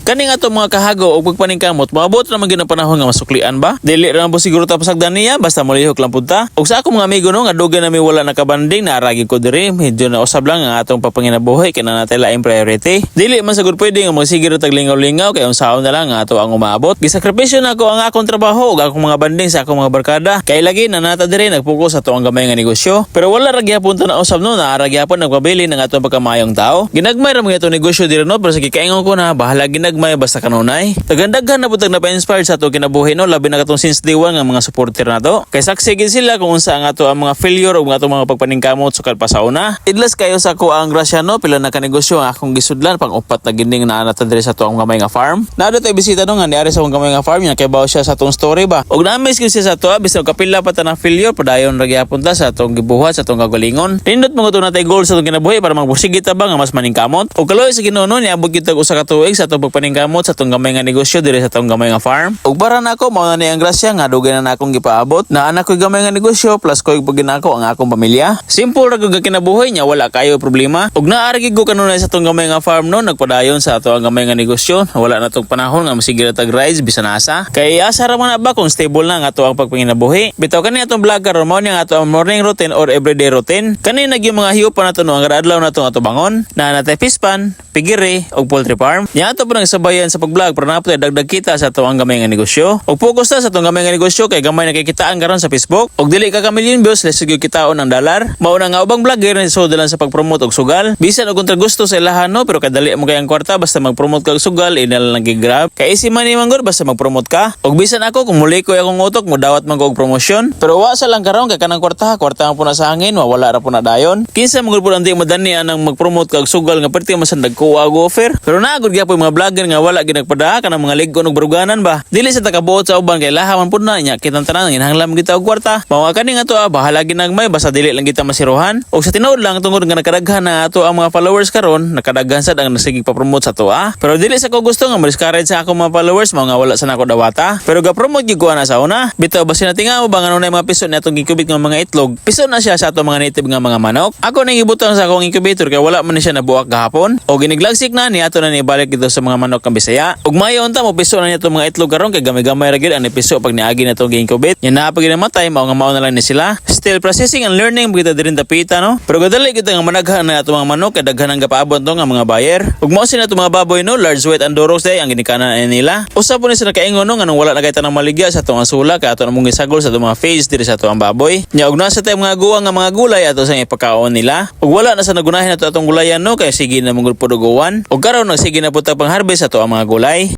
Kaning ato mga kahago og pagpaningkamot, moabot ra man gyud ang panahon nga masuklian ba? Dili ra man po siguro ta pasagdan niya basta molihok lang pud ta. Og sa akong mga amigo, no, nga dugay na mi wala nakabanding, naa ra gyud ko diri, medyo na usab lang ang atong pagpanginabuhi kay naa natay laing priority. Dili man sagud pwede nga magsige ra tag lingaw-lingaw kay unsaon na lang ang ato ang umaabot. Gisakripisyo nako ang akong trabaho ug akong mga banding sa akong mga barkada. Kay lagi na nata diri nagpokus sa ato ang gamay nga negosyo. Pero wala ra gyapon ta na usab, no, naa ra gyapon nagpabili ng atong pagkamayong tao. Ginagmay ra mga itong negosyo diri, no, pero sa gikaingon ko na bahala ginagmay basta kanunay. Daghan-daghan na pud tag napa-inspired sa ato kinabuhi, no, labi na katong since day one nga mga supporter nato. Kay saksi gid sila kung unsa ang ato ang mga failure ug atong mga pagpaningkamot sukad pa sa una. Idlas kayo sa ako ang grasya, no, pila na ka negosyo ang akong gisudlan, pang upat na gining naa na ta diri sa ato ang gamay nga farm. Naa tay bisita, no, nga niari sa akong gamay nga farm, nya kay siya sa atong story ba. Og na-amaze gyud siya sa ato, bisan kapila pa ta na failure, padayon ra gyapon ta sa atong gibuhat sa atong kagalingon. Nindot mo to natay goal sa atong kinabuhi para magpursige ta ba nga mas maningkamot. Og kaloy sa Ginoo, no, niabot gyud tag usa ka tuig sa atong pagpaningkamot sa atong gamay nga negosyo diri sa atong gamay nga farm. Og para nako, mao na ni ang grasya nga dugay na nakong gipaabot na anak ko'y gamay nga negosyo plus ko'y pag nako ang akong pamilya. Simple ra gyud nga kinabuhi nya wala kayo problema. Og naa ra gyud ko kanunay sa atong gamay nga farm, no, nagpadayon sa ato ang gamay nga negosyo. Wala na tong panahon nga masige ra tag rides bisan asa. Kay asa ra man na ba kung stable na ang ato ang pagpanginabuhi. Bitaw kani atong vlog karon, mao ni ang ato ang morning routine or everyday routine. Kani nagyung mga hiyo pa nato, no, ang adlaw nato ato bangon. Na natay fish pond, piggery ug poultry farm. Nya ato pa nang sabayan sa pag-vlog para napo dagdag kita sa ato ang gamay nga negosyo. Ug focus ta sa atong gamay nga negosyo kay gamay na kay kitaan karon sa Facebook. Ug dili ka ka million views, lisod gyud kitaon ang dalar. Mao na nga ubang vlogger ni sud lang sa pag-promote og sugal. Bisan og kontra gusto sa ilahan, no, pero kadali mo kay ang kwarta basta mag-promote ka og sugal, inal lang grab. Kay easy money man gud basta mag-promote ka. Ug bisan ako kung muli ko akong utok mo dawat man ko og promosyon. Pero wa sa lang karon kay kanang kwarta, kwarta man po na sa hangin, mawala ra po na dayon. Kinsa man gud po ang di madani anang mag-promote ka og sugal nga perti man sa dagko og offer. Pero naa gud gyapon mga vlogger nga wala gid nagpada kanang mga lig-on og baruganan ba. Dili sa takabuot sa uban kay laha man pud na nya kitang tanan ginahanglan man kita og kwarta. Mao nga kani nga to bahala ginagmay basta dili lang kita masiruhan. Og sa tinuod lang, tungod nga nakadaghan na ato ang mga followers karon, nakadaghan sad ang nagsige pa-promote sa ato ah. Pero dili sa ko gusto nga ma-discourage sa akong mga followers, mao nga wala sa nako dawata. Pero ga-promote gyud ko ana sa una. Bitaw basin natin nga ba nga nunay mga piso na atong giincubate nga mga itlog. Piso na siya sa ato mga native nga mga manok. Ako nang ibutang sa akong incubator kay wala man ni siya nabuak gahapon. O giniglagsik na ni ato na ni ibalik dito sa mga manok kang Bisaya. Ug mayo unta mo piso na niya mga itlog karon kay gamay-gamay ra gyud ang piso pag niagi na itong gi-incubate. Nya naa pa namatay, mao nga mao na lang ni sila. Still processing and learning kita diri dapita, no. Pero gadali kita nga managhan na ato mga manok kay daghan ang gapaabot to nga mga buyer. Ug mao sina ato mga baboy, no, large white and Durocs day ang ginikanan ani nila. Usa po ni sa nakaingon, no, nga nung wala na kay tanang maligya sa atong asula kay ato namong gisagol sa atong mga feeds diri sa atong baboy. Nya og nasa tay mga guwang nga mga gulay ato sa ipakaon nila. Ug wala na sa nagunahin ato atong gulayan, no, kay sige na mong pud og uwan. Ug karon nagsige na pud ta pang harvest ato ang mga gulay.